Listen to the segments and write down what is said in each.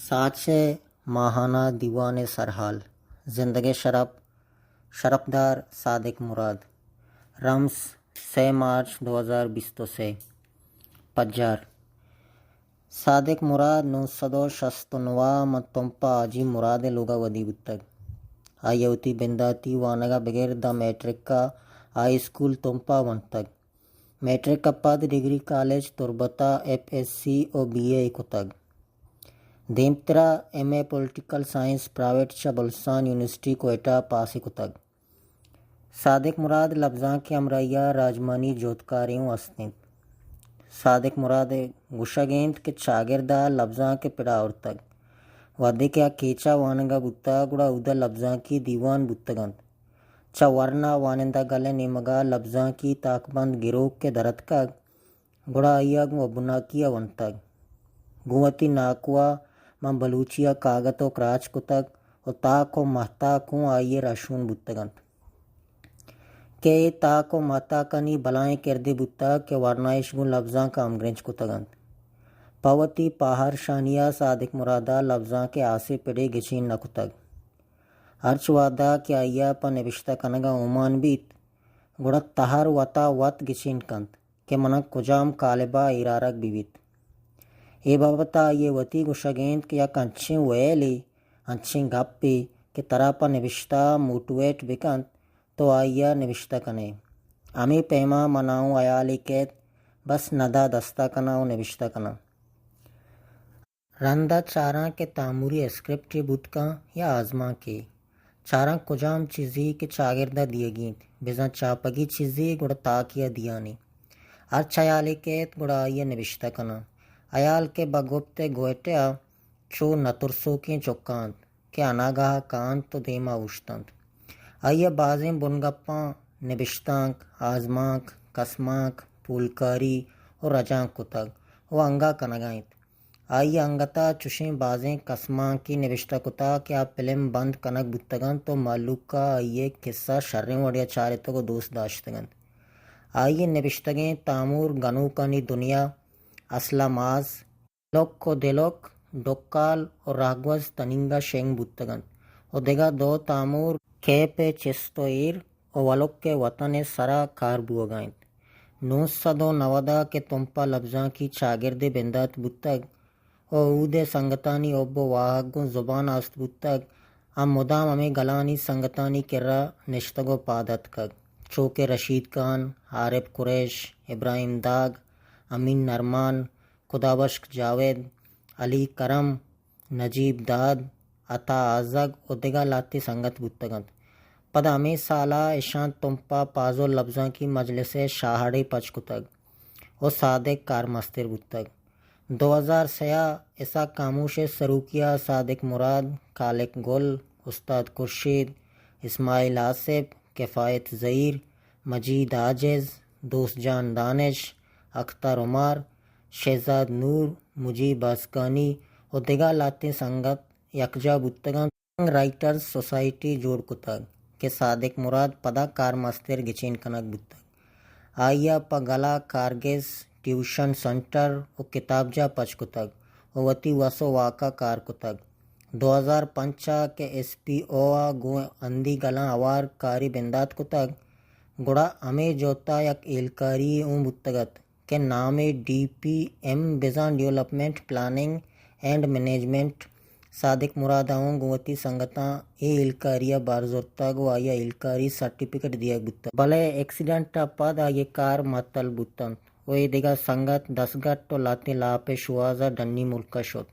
ساچ ءِ ماہانہ دیوان ءِ سرحال۔ زندگ ءِ شرپ، شرپدار صادق مراد۔ رمس، سئے مارچ دو ہزار بیست ءُ سئے۔ پجار۔ صادق مراد نو سد ءُ شست ءُ نو ءَ ماں تمپ ءَ حاجی مراد ءِ لوگ ءَ ودی بوتگ۔ آئی ءَ وتی بنداتی وانگ ءَ بگر داں میٹرک ءَ ہائی اسکول تمپ ءَ ونتگ۔ میٹرک ءَ پد ڈگری کالج تربت ءَ ایف ایس سی ءُ بی اے کتگ۔ دیمترا M A political science private چہ بلوچستان یونیورسٹی کوئٹہ ءَ پاس کتگ۔ صادق مراد لبزانک ءِ ہمراہی ءَ راجمانی جہدکارے اوں ہست انت۔ صادق مراد ءِ گوشگ انت کہ چاگرد ءَ لبزانک ءِ پڑ آورتگ۔ وھدے کہ آ کیچ ءَ وانگ ءَ بوتگ، گڑا اودا لبزانکی دیوان بوتگ انت۔ چہ ورنا وانندہ گل ءِ نیمگ ءَ لبزانکی تاکبند گروک کہ در اتکگ، گڑا آئی ءَ گوں ابوناکی ءَ ونتگ۔ گوں وتی ناکو ءَ ماں بلوچی ءَ کاگد ءُ کراچ کتگ ءُ تاک ءُ مہتاک اوں آئی ءِ رہشون بوتگ انت کہ اے تاک ءُ مہتاکانی بلاہیں کردے بوتگ کہ ورنا اش گوں لبزانک ءَ ہمگرنچ کتگ انت۔ پہ وتی پاہر شانی ءَ صادق مراد ءَ لبزانک ءِ ہاسیں پڑے گچین نہ کتگ۔ ہرچ وہد ءَ کہ آئی ءَ پہ نبشتہ کنگ ءَ اومان بیت، گڑا تہر وت ءَ وت گچین کنت کہ من ءَ کجام کالب ءَ ایر آرگ بہ بیت۔ اے بابت ءَ آئی ءِ وتی گوشگ انت کہ یک انچیں ویلے، انچیں گپے کہ ترا پہ نبشتہ ءَ موٹیویٹ بہ کنت، تو آئی ءَ نبشتہ کن ئے۔ ہمے پیما من ءَ اوں ہیالے کیت، بس ندا دست ءَ کناں ءُ نبشتہ کناں۔ رند ءَ چاراں کہ تاموری اسکرپٹے بوت کن یا آزمانکے۔ چاراں کجام چیزے کہ چاگرد ءَ دیگی انت، بزاں چاپگی چیزے گڑا تاکے ءَ دیانے۔ ہرچ ہیالے کیت گڑا آئی ءَ نبشتہ کناں۔ ہیال کہ بہ گپت ءِ گوئٹہ ءَ چو نترسوکیں چکاں انت کہ اناگاہ ءَ کاینت ءُ دیم ءَ اوشتنت۔ آئی ءَ بازیں بنگپاں، نبشتانک، آزمانک، کسمانک، پولکاری ءُ رجانک کتگ ءُ انگہ کنگ ءَ انت۔ آئی ءَ انگت ءَ چشیں بازیں کسمانکے نبشتہ کتگ کہ آ پلم بند کنگ بوتگ انت ءُ مھلوک ءَ آئی ءِ کسہ شریں وڑے ءَ چارتگ ءُ دوست داشتگ انت۔ آئی ءِ نبشتگیں تامور گنوکانی دنیا، اسلم آس، لک ءُ دلک، ڈکال ءُ راہگوز تنینگ ءَ شنگ بوتگ انت ءُ دگہ دو تامور کیپ ءِ چست ءُ ایر ءُ ولک ءِ وتن ءِ سرا کار بوگ ءَ انت۔ نو سد ءُ نود ءَ کہ تمپ ءَ لبزانکی چاگردے بندات بوتگ ءُ اود ءِ سنگتانی حب ءُ واہگ گوں زبان ءَ است بوتگ، آ مدام ہمے گلانی سنگتانی کرا نشتگ ءُ پاد اتکگ، چو کہ رشید خان، عارف قریش، ابراہیم داگ، امین نرمان، خدابخش جاوید، علی کرم، نجیب داد، عطا آزگ ءُ دگہ لہتے سنگت بوتگ انت۔ پدا ہمے سال ءَ اشاں تمپ ءَ پازل لبزانکی مجلس ءِ شاہڑے پچ کتگ ءُ صادق کارمستر بوتگ۔ دو ہزار سئے ءَ اسحاق خاموش ءِ سروکی ءَ صادق مراد، خالق گل، استاد خورشید، اسماعیل آصف، کفایت زہیر، مجید عاجز، دوست جان دانش، اختر عمر، شہزاد نور، مجیب آسکانی ءُ دگہ لہتیں سنگت یکجاہ بوتگ انت۔ رائٹرز سوسائٹی جوڑ کتگ کہ صادق مراد پدا کارمستر گچین کنگ بوتگ۔ آئی ءَ پہ گل ءَ کارگس، ٹیوشن سنٹر ءُ کتابجاہ پچ کتگ ءُ وتی وس ءُ واک ءَ کار کتگ۔ دو ہزار پنچ ءَ کہ ایس پی او ءَ گوں ہندی گلاں ہوار کاری بندات کتگ، گڑا ہمے جہت ءَ یک ہیلکاری یے اوں بوتگ ات کہ نام ئے ڈی پی ایم بزاں ڈیولپمنٹ پلاننگ اینڈ مینجمنٹ۔ صادق مراد ءَ اوں گوں وتی سنگتاں اے ہیلکاری ءَ بہر زرتگ ءُ آئی ءَ ہیلکاری سرٹیفکیٹ دیگ بوتگ، بلے ایکسیڈنٹ ءَ پد آئی ءِ کار معطل بوت انت ءُ اے دگہ سنگت دستگٹ ءُ لہتیں لاپ ءِ شوہاز ءَ ڈنی ملک ءَ شت،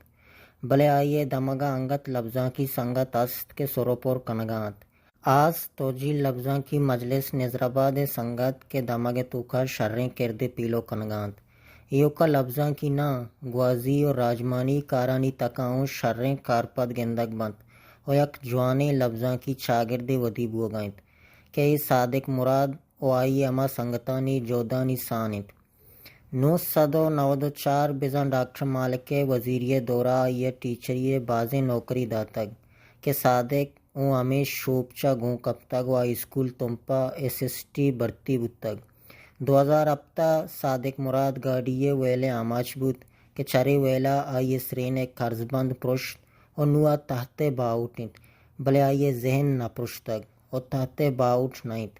بلے آئی ءِ دمگ ءَ انگت لبزانکی سنگت است کہ سر ءُ پر کنگ ءَ انت۔ آس توجیل لبزانکی مجلس نظرآباد ءِ سنگت کہ دمگ ءِ توکا شریں کردے پیلو کنگا انت۔ ایوکا لبزانکی ناں، گوازی ءُ راجمانی کارانی تکا اوں شریں کارپد گندگ بنت ءُ یک جوانیں لبزانکی چاگردے ودی بوگا انت کہ اے صادق مراد ءُ آئی ءِ ہما سنگتانی جہدانی سان انت۔ نو سد ءُ نود ءُ چار بزاں ڈاکٹر مالک ءِ وزیری ءِ دورا آئی ءَ ٹیچری ءِ بازیں نوکری داتگ کہ صادق اوں ہمے شوبچ ءَ گون کپتگ ءُ ہائی اسکول تمپ ءَ ایس ایس ٹی بھرتی بوتگ۔ دو ہزار ہپت ءَ صادق مراد گاڑی ءِ ویل ءِ آماچ بوت کہ چرے ویل ءَ آئی ءِ سرین ءِ کرزبند پرشت ءُ نوں آ تحت ءِ باہوٹ اِنت، بلے آئی ءِ ذہن نہ پرشتگ ءُ تحت ءِ باہوٹ نہ اِنت،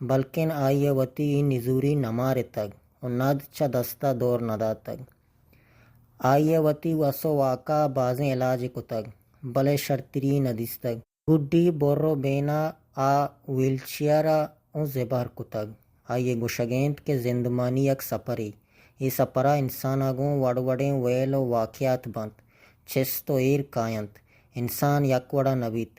بلکیں آئی ءَ وتی اے نزوری نہ مارتگ ءُ ند چہ دست ءَ دور نہ داتگ۔ آئی ءَ وتی وس ءُ واک ءَ بازیں علاج کتگ، بلے شرتری نہ دیستگ۔ گڈی برو بین ءَ آ ویل چیئر ءَ اوں زبہر کتگ۔ آئی ءِ گوشگ اِنت کہ زندمانی یک سپرے۔ اے سپر ءَ انسان ءَ گوں وڑ وڑیں ویل ءُ واقعات بنت، چست ءُ ایر کاینت۔ انسان یک وڑ ءَ نہ بیت۔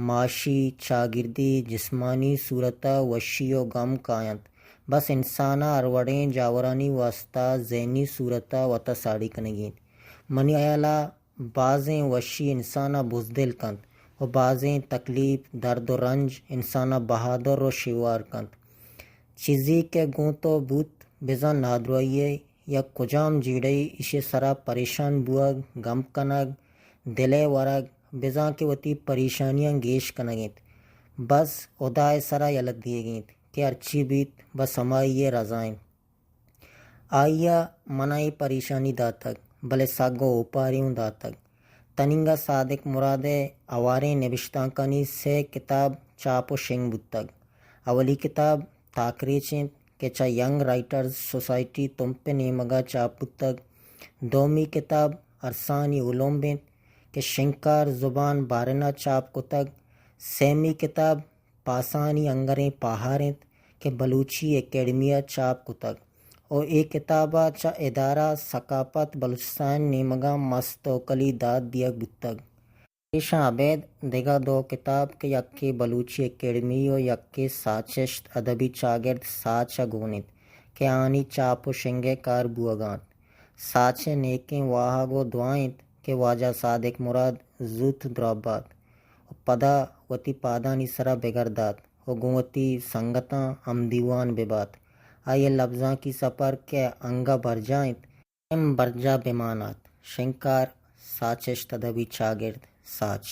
معاشی، چاگردی، جسمانی صورت ءَ وشی ءُ گم کاینت۔ بس انسان ءَ ہر وڑیں جاورانی واستہ ذہنی صورت ءَ وت ءَ ساڑی کنگی اِنت۔ منی ہیال ءَ بازیں وشی انسان ءَ بزدل کنت ءُ بازیں تکلیپ، درد ءُ رنج انسان ءَ بہادر ءُ شیوار کنت۔ چیزے کہ گوں تو بوت، بزاں نادراہی ءِ یا کجام جیڑہ ءَ ایشی ءِ سرا پریشان بوگ، گم کنگ، دل ءِ ورگ، بزاں کہ وتی پریشانیاں گیش کنگ اِنت، بس ہدا ءِ سرا یلہ دیگ اِنت کہ ہرچی بیت، بس ہمائی ءِ رضا اِنت۔ آئی ءَ من ءَ اے پریشانی داتگ، بلے سگ ءُ اوپارے اوں داتگ۔ تنینگہ صادق مراد ءِ ہواریں نبشتانکانی سئے کتاب چاپ ءُ شنگ بوتگ۔ اولی کتاب تاکریچ اِنت کہ چہ ینگ رائٹرز سوسائٹی تمپ ءِ نیمگ ءَ چاپ بوتگ۔ دومی کتاب ارسانی اولمب اِنت کہ شنگکار زبان بارن ءَ چاپ کتگ۔ سیمی کتاب پاسانی انگریں پاہار اِنت کہ بلوچی اکیڈمی ءَ چاپ کتگ ءُ اے کتاب ءَ چہ ادارہ ثقافت بلوچستان نیمگ ءَ مست توکلی داد دیگ بوتگ۔ ایشاں ابید دگہ دو کتاب کہ یکے بلوچی اکیڈمی ءُ یکے ساچشت ادبی چاگرد ساچ ءَ گون اِنت کہ آنی چاپ ءُ شنگ ءِ کار بوگ ءَ اِنت۔ ساچ ءِ نیکیں واہگ ءُ دعا اِنت کہ واجہ صادق مراد زوت دراہ بات ءُ پدا وتی پادانی سرا بگر دات ءُ گوں وتی سنگتاں ہمدیوان بہ بات۔ آئی ءِ لبزانکی سپر کہ انگہ برجاہ اِنت، دائم برجاہ بہ مان ات۔ شنگکار ساچشت ادبی چاگرد ساچ۔